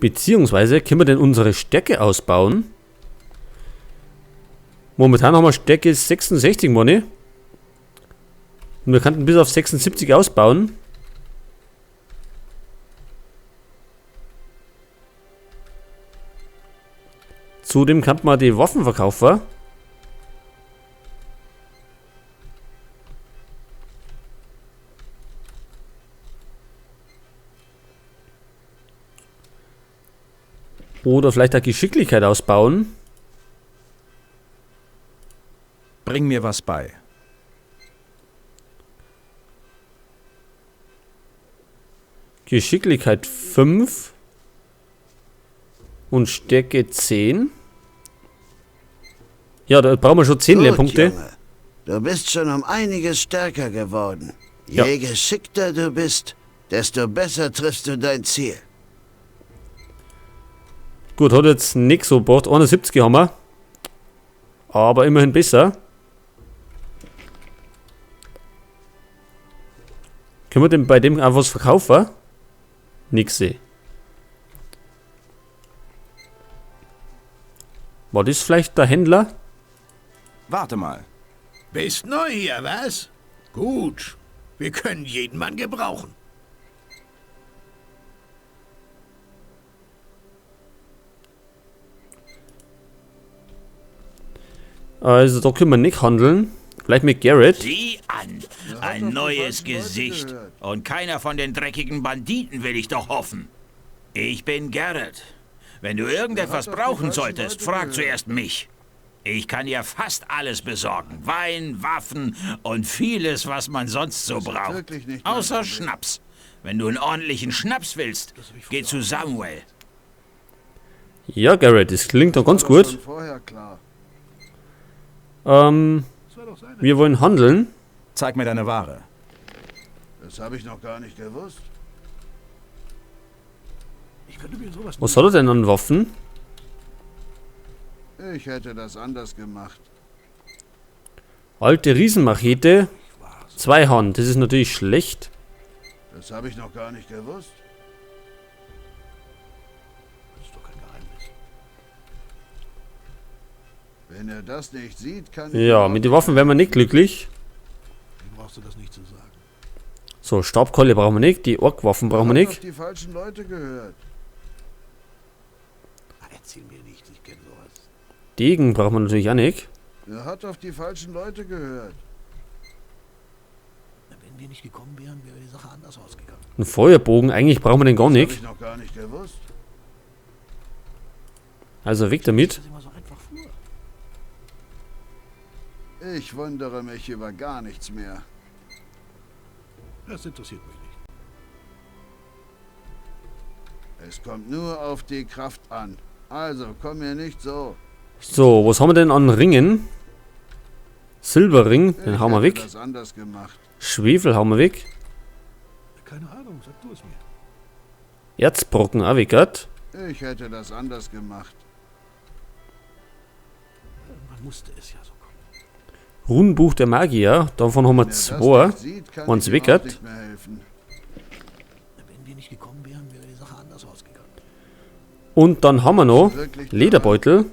Beziehungsweise können wir denn unsere Stärke ausbauen? Momentan haben wir Stärke 66, Money. Und wir könnten bis auf 76 ausbauen. Zudem kann man die Waffen verkaufen. Oder vielleicht auch Geschicklichkeit ausbauen. Bring mir was bei. Geschicklichkeit 5 und Stärke 10. Ja, da brauchen wir schon 10 Gut, Lehrpunkte. Junge. Du bist schon um einiges stärker geworden. Ja. Je geschickter du bist, desto besser triffst du dein Ziel. Gut, hat jetzt nix so gebracht. 71 haben wir. Aber immerhin besser. Können wir denn bei dem auch was verkaufen? Nix seh. War das vielleicht der Händler? Warte mal. Bist neu hier, was? Gut. Wir können jeden Mann gebrauchen. Also da können wir nicht handeln. Vielleicht mit Garrett. Sieh an, ein neues Gesicht. Und keiner von den dreckigen Banditen will ich doch hoffen. Ich bin Garrett. Wenn du irgendetwas brauchen solltest, frag zuerst mich. Ich kann dir fast alles besorgen. Wein, Waffen und vieles, was man sonst so braucht. wirklich nicht mein Außer Problem. Schnaps. Wenn du einen ordentlichen Schnaps willst, geh zu Samuel. Ja, Garrett, das klingt doch ganz War doch gut. schon vorher klar. Wir wollen handeln. Zeig mir deine Ware. Das habe ich noch gar nicht gewusst. Ich könnte mir sowas Was hat er denn an Waffen? Ich hätte das anders gemacht. Alte Riesenmachete. Zweihand, das ist natürlich schlecht. Das habe ich noch gar nicht gewusst. Das ist doch kein Geheimnis. Wenn er das nicht sieht, kann ich Ja, überhaupt mit den Waffen wären wir nicht glücklich. Dem brauchst du das nicht zu sagen. So, Stabkeule brauchen wir nicht, die Ork-Waffen brauchen wir Hat auf nicht. die falschen Leute gehört. Erzähl mir nichts, ich kenne sowas. Degen brauchen wir natürlich auch nicht. Er hat auf die falschen Leute gehört. Na, wenn wir nicht gekommen wären, wäre die Sache anders ausgegangen. Ein Feuerbogen, eigentlich brauchen wir den gar Das habe nicht. ich noch gar nicht gewusst. Also weg damit. Das ist immer so einfach vor. Ich wundere mich über gar nichts mehr. Das interessiert mich nicht. Es kommt nur auf die Kraft an. Also komm mir nicht so. So, was haben wir denn an Ringen? Silberring, den Ich hauen wir hätte weg. das anders gemacht. Schwefel hauen wir weg. Keine Ahnung, sag du es mir. Erzbrocken auch weg, grad. Ich hätte das anders gemacht. Man musste es ja so kommen. Runenbuch der Magier, davon haben wir Wenn er das zwei. nicht sieht, kann Wenn's ich weg überhaupt hat. nicht mehr helfen. Wenn wir nicht gekommen wären, wäre die Sache anders ausgegangen. Und dann haben wir noch Wirklich daran? Lederbeutel.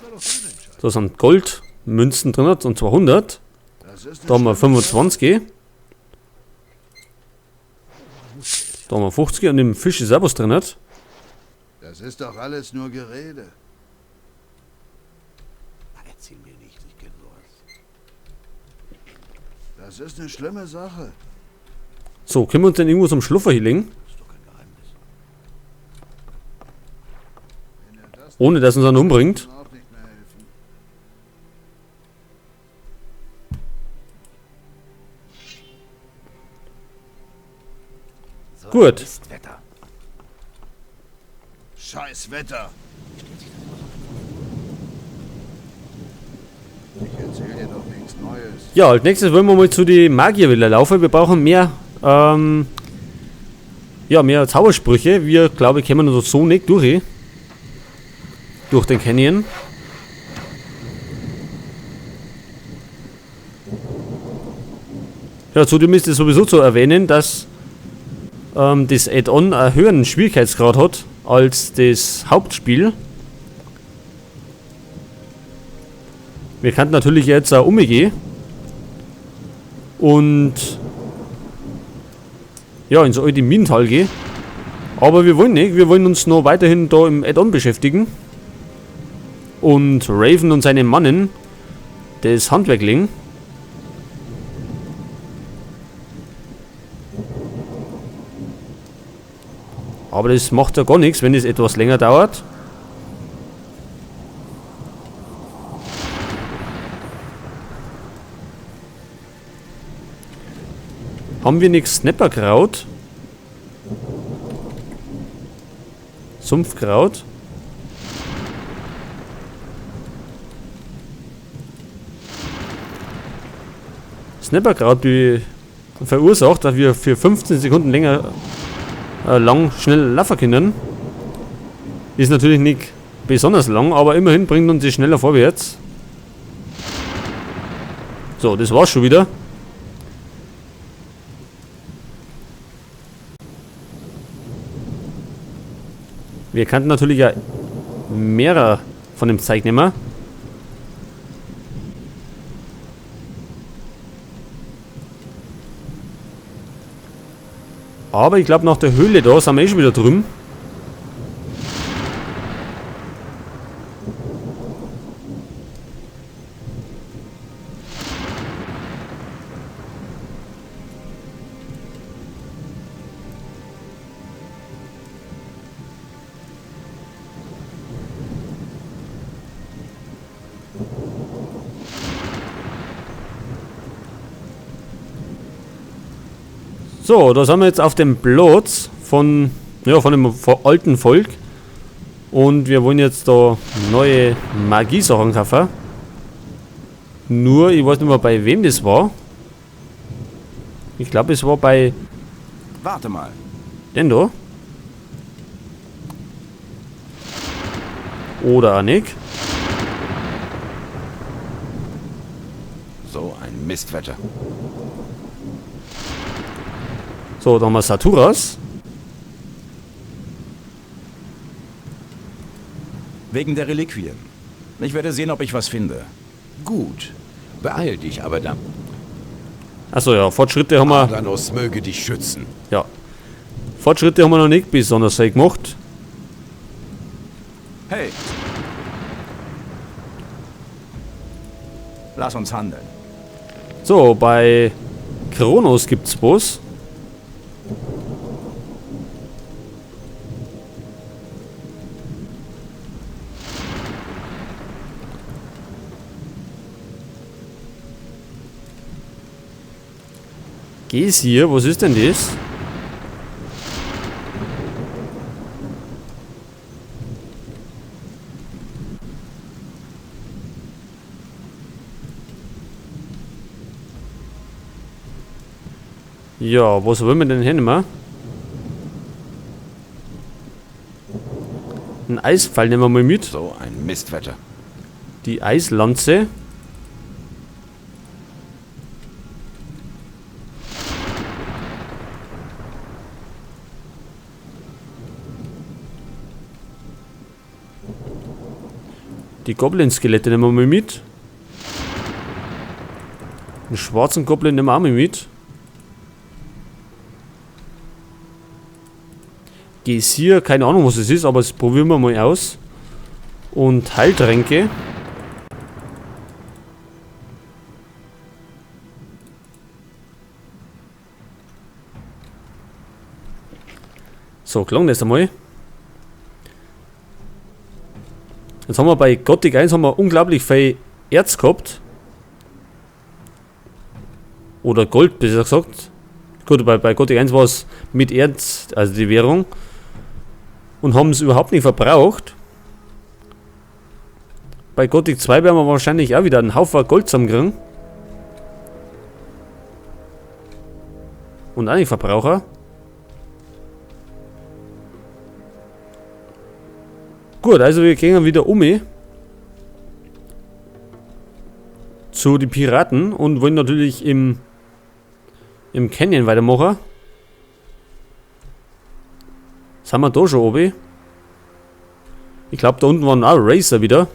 Das war doch deine Entscheidung. Da sind Goldmünzen drin und zwar 100. Das ist eine Da haben wir schlimme 25. Da haben wir 50 und im Fisch ist auch was drin. Sache. Das ist doch alles nur Gerede. Na, erzähl mir nichts, ich kenne sowas. Das ist eine schlimme Sache. So, können wir uns denn irgendwo zum Schluffer hinlegen? Das ist doch kein Geheimnis. Wenn er das Ohne dass uns einer umbringt. nicht, auch nicht mehr helfen. So ein Gut. Mistwetter. Scheiß Wetter. Ich erzähl dir doch nichts Neues. Ja, als nächstes wollen wir mal zu die Magiervilla laufen. Wir brauchen mehr, ja, mehr Zaubersprüche. Wir, glaube ich, kommen so nicht durch. Durch den Canyon. Ja, zudem ist es sowieso zu erwähnen, dass das Add-on einen höheren Schwierigkeitsgrad hat als das Hauptspiel. Wir könnten natürlich jetzt auch umgehen und ja, ins alte Minental gehen. Aber wir wollen nicht, wir wollen uns noch weiterhin da im Add-on beschäftigen. Und Raven und seine Mannen das Handwerk legen. Aber das macht ja gar nichts, wenn es etwas länger dauert. Haben wir nichts Snapperkraut? Sumpfkraut? Snapperkraut verursacht, dass wir für 15 Sekunden länger lang schnell laufen können. Ist natürlich nicht besonders lang, aber immerhin bringt uns das schneller vorwärts. So, das war's schon wieder. Wir könnten natürlich ja mehrere von dem Zeug nehmen. Aber ich glaub, nach der Höhle da sind wir eh schon wieder drüben. So, da sind wir jetzt auf dem Platz von dem alten Volk. Und wir wollen jetzt da neue Magiesachen kaufen. Nur, ich weiß nicht mehr, bei wem das war. Ich glaub, es war bei... Warte mal. Den da. Oder auch nicht. So ein Mistwetter. So, da haben wir Saturas. Wegen der Reliquien. Ich werde sehen, ob ich was finde. Gut. Beeil dich aber dann. Achso, ja, Fortschritte haben wir... Adanos möge dich schützen. Ja. Fortschritte haben wir noch nicht besonders viel gemacht. Hey. Lass uns handeln. So, bei Kronos gibt's was. Gesir, was ist denn das? Ja, was wollen wir denn hernehmen? Einen Eispfeil nehmen wir mal mit. So ein Mistwetter. Die Eislanze. Die Goblin-Skelette nehmen wir mal mit. Den schwarzen Goblin nehmen wir auch mal mit. Gesir, keine Ahnung, was es ist, aber das probieren wir mal aus. Und Heiltränke. So, klang das einmal. Jetzt haben wir bei Gothic 1 haben wir unglaublich viel Erz gehabt. Oder Gold, besser gesagt. Gut, bei Gothic 1 war es mit Erz, also die Währung. Und haben es überhaupt nicht verbraucht. Bei Gothic 2 werden wir wahrscheinlich auch wieder einen Haufen Gold zusammenkriegen. Und auch nicht Verbraucher. Gut, also wir gehen wieder um zu den Piraten und wollen natürlich im Canyon weitermachen. Sind wir da schon oben? Ich glaube, da unten waren auch Racer wieder.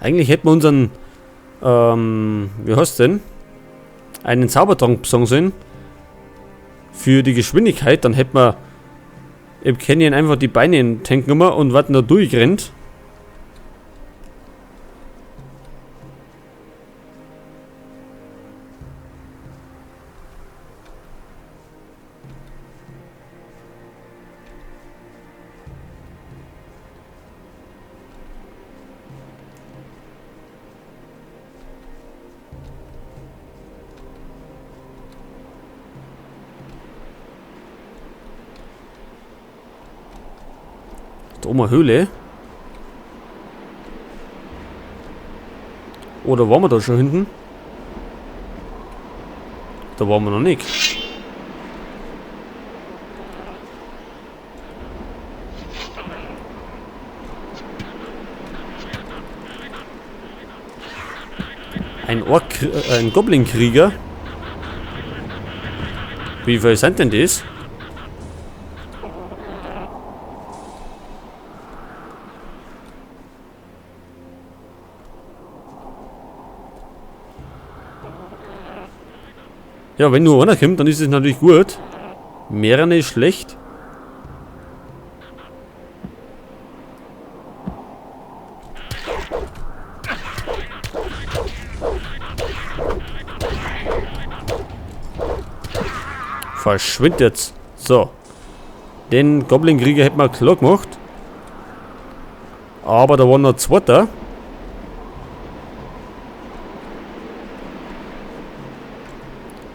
Eigentlich hätten wir unseren, wie heißt's denn? Einen Zaubertrank besorgen sollen. Für die Geschwindigkeit, dann hätten wir im Canyon einfach die Beine in den Tank genommen und warten da durchgerannt. Da oben eine Höhle. Oder waren wir da schon hinten? Da waren wir noch nicht. Ein Ork, ein Goblin-Krieger. Wie viel sind denn das? Ja, wenn nur einer kommt, dann ist es natürlich gut. Mehrere ist schlecht. Verschwindet jetzt. So. Den Goblin-Krieger hätten wir klar gemacht. Aber da war noch ein zweiter.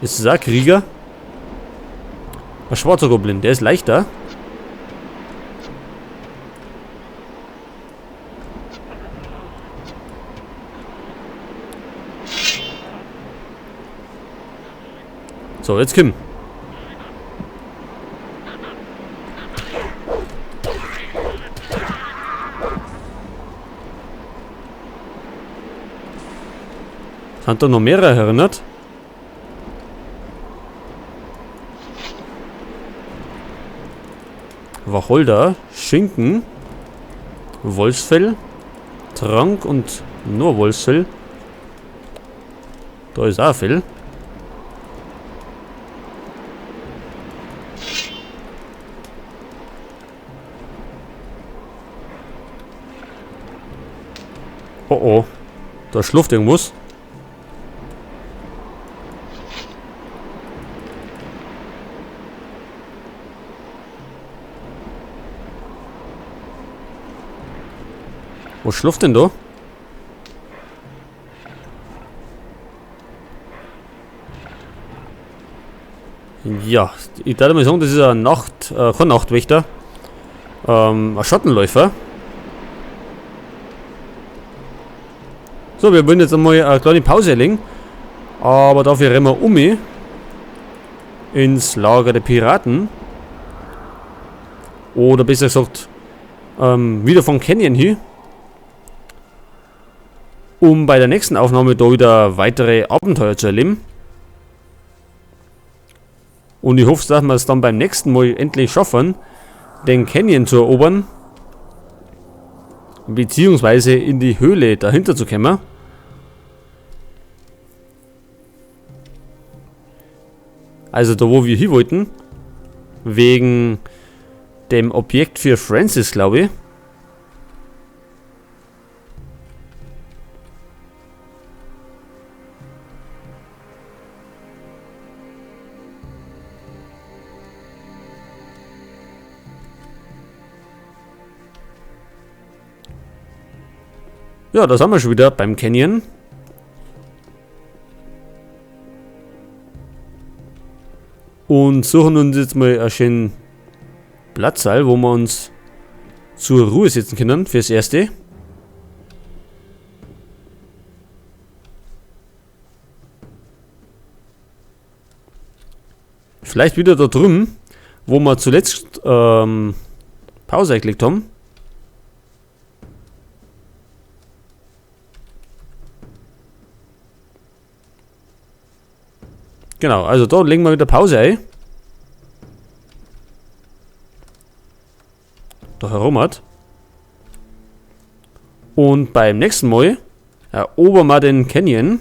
Ist das auch ein Krieger? Ein schwarzer Goblin, der ist leichter. So, jetzt komm. Sind da noch mehrere erinnert? Wacholder, Schinken, Wolfsfell, Trank und nur Wolfsfell. Da ist auch Fell. Oh oh, da schlurft irgendwas. Wo schlurft denn da? Ja, ich darf mal sagen, das ist ein kein Nachtwächter. Ein Schattenläufer. So, wir wollen jetzt einmal eine kleine Pause legen. Aber dafür rennen wir um ins Lager der Piraten. Oder besser gesagt, wieder von Canyon hier. Um bei der nächsten Aufnahme da wieder weitere Abenteuer zu erleben. Und ich hoffe, dass wir es dann beim nächsten Mal endlich schaffen, den Canyon zu erobern. Beziehungsweise in die Höhle dahinter zu kommen. Also da, wo wir hin wollten. Wegen dem Objekt für Francis, glaube ich. Ja, da sind wir schon wieder beim Canyon. Und suchen uns jetzt mal einen schönen Platzsaal, wo wir uns zur Ruhe setzen können fürs Erste. Vielleicht wieder da drüben, wo wir zuletzt Pause eingelegt haben. Genau, also da legen wir wieder Pause ein. Da herum hat. Und beim nächsten Mal erobern wir den Canyon.